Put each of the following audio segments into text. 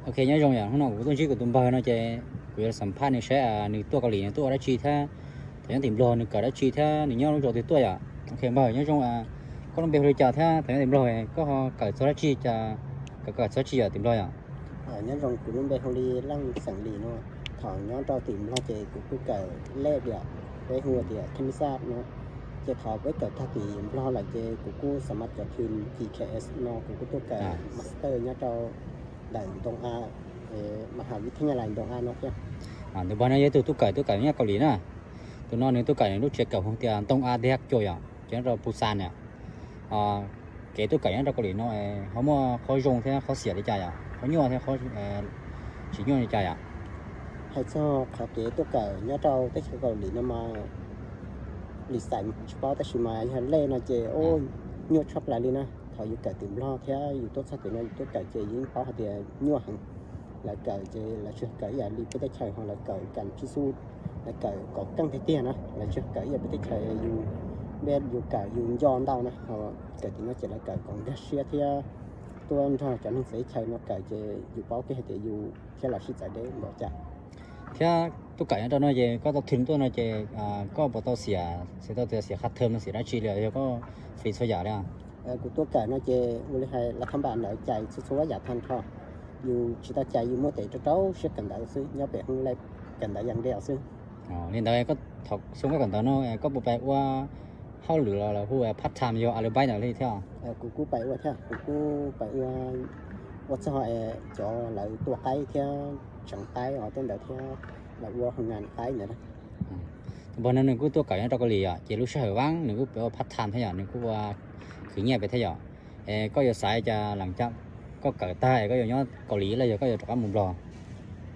Ok, nyob zoo yom, hnub no kuv tuaj ntsib kuv tus npawg no ces kuv yuav xam phaj nws saib nws tuaj Kaus Lim nws tuaj ua dab tsi thiab thaum nyob tim Nplog nws kawm dab tsi thiab nws nyob lub zos twg tuaj yom. Ok npawg, nyob zoo. Koj lub npe hu li cas thiab thaum nyob tim Nplog koj ho kawm txog dab tsi, kawm kawm txog dab tsi yom tim Nplog yom? Nyob zoo, kuv lub npe hu li Leej xeem Lis no. Thaum nyob rau tim Nplog ces kuv kuj kawm lej diam, peb hu tias kheej mib xaj no. Ces thaum peb kawm tag tim Nplog lawm ces kuv kuj xam mas cov thwm G K S no kuv kuj tuaj kawm master nyob rau ntawm Ntoo A, mas ha vib theb nyab lais Ntoo A no thiab. Tus npawg no yog ib tug tuaj kawm, tuaj kawm nyob Kaus Lim na. Tus no nws tuaj kawm nws lub tsev kawm hu tias Ntoo A Dej Cuj yom, ces nyob rau Pusan yom. Kev tuaj kawm nyob rau Kaus Lim no ho muaj qhov zoo thiab qhov xiam li cas yom, qhov nyuaj thiab qhov tsis nyuaj li cas yom? Hais txog qhov kev tuaj kawm nyob rau teb chaws Kaus Lim no mas lis xais tsis paub tab sis mas yog lej no ces nyuaj tshaj plaws li na. Thaum yus kawm tim Nplog thiab yus tuaj txog tim no yus tuaj kawm ces yus yeej paub hais tias nyuaj heev. Lawv kawm ces lawv tsis kawm ib yam li peb teb chaws ho lawv kawm kas phib xub, lawv kawm kom keej tiag tiag na, lawv tsis kawm ib yam peb teb chaws yus, peb yus kawm yus nco ntau na, ho kawm tim no ces lawv kawm kom nkag siab thiab tuaj nrog cov neeg txawv teb chaws no kawm ces yus paub kiag hais tias yus thiab lawv sib txawv deb npaum cas. Thiab tuaj kawm nyob rau no ces koj tau thwm tuaj no ces koj puas tau xiam, xiam tau tias xiam qhab thawm no xiam dab tsi li yog koj free txhua yam li? Kuv tuaj kawm no ces ua li hais lav thab npas ntawd cais txhua txhua yam tag nrho. Yus tsis tau cais, yus muaj tes rau rau siab kawm ntawv xwb, nyob pem hoob lab kawm ntawv yas nte xwb. Li ntawd koj thaum xyoo koj kawm ntawv no koj puas pais ua hauj lwm los hu part time yog alubaib ntawd li thiab? Kuv kuj pais ua thiab, kuv kuj pais ua, ua txog cov lawv tua qaib thiab tseev qaib os tej ntawd thiab, lawv ua hoo nas qaib ntawd. Tus npawg no nws kuj tuaj kawm nyob rau Kaus Lim yom, ces lub sij hawm vab nws kuj pais ua part time thiab yom, nws kuj ua khwv nyiaj pem thiab yom. Es koj yuav xav cas lees cas, koj kawm tag es koj yuav nyob Kaus Lim los yog koj yuav rov qab mus Nplog?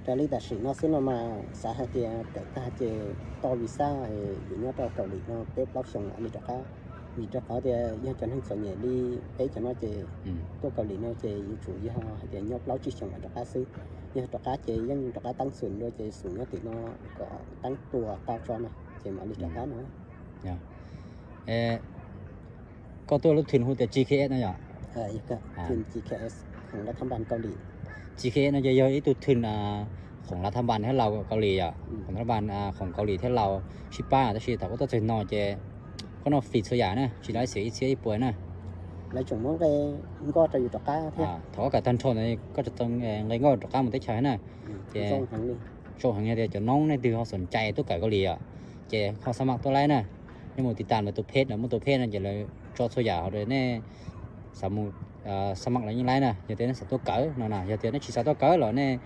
Raws li tam sim no xwb no mas xav hais tias kawm tag ces tau visa yuav nyob rau Kaus Lim no peb plaub xyoos mam li rov qab. Vim rau qhov tias yog cov neeg txom nyem li peb cov no ces tuaj Kaus Lim no ces yuav tsum yog hais tias nyob plaub tsib xyoos mam rov qab xwb. Yog rov qab ces yeej rov qab teeb xum dua ces xum nyob tim no kom teeb tua tau tso na ces mam li rov qab no. Koj tuaj lub thwm hu tias G K S no yom? G K S, khoom lav thab npas Kaus Lim. G K S no ces yog ib tug thwm khoom lav thab npas thiab Laus Kaus Lim yom, khoom lav thab npas khoom Kaus Lim thiab Laus sib pab, tab sis thaum koj tuaj txog no ces koj noj free txhua yam na, tsis tau xiam ib txhiab ib puas na. Lawv tseem muab nqe nkoj rau yus rov qab thiab. Thaum koj kawm tag nrho ntawd koj tseem tau nqe nkoj rov qab mus teb chaws na. Ces zoo heev yog tias cov noob nej twg ho xoom cai tuaj kawm Kaus Lim yom, ces ho xa mam tuaj laib na. Nej mus tiv tas lawv tus page no, muaj tus page no ces lawv tso txhua yam hauv nej xav mus xa mam los yeej laib na. Yog tias nej xav tuaj kawm no na, yog tias nej tsis xav tuaj kawm los nej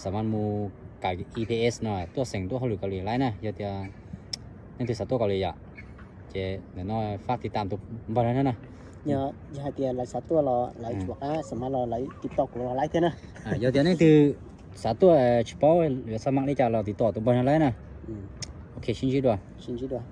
xav mam mus kawm E P S no, tuaj xeem tuaj hauj lwm Kaus Lim laib na. Yog tias nej twg xav tuaj Kaus Lim yom, ces ntawm no fab tiv tas tus npawg no thiab na. Yog hais tias lawv xav tuaj los lawv tsuas qab xa mam los lawv tiv tauj kuv los laib thiab na. Yog tias nej twg xav tuaj tsis paub yuav xa mam li cas los tiv tauj tus npawg no laib na. Ok, sib ntsib dua. Sib ntsib dua.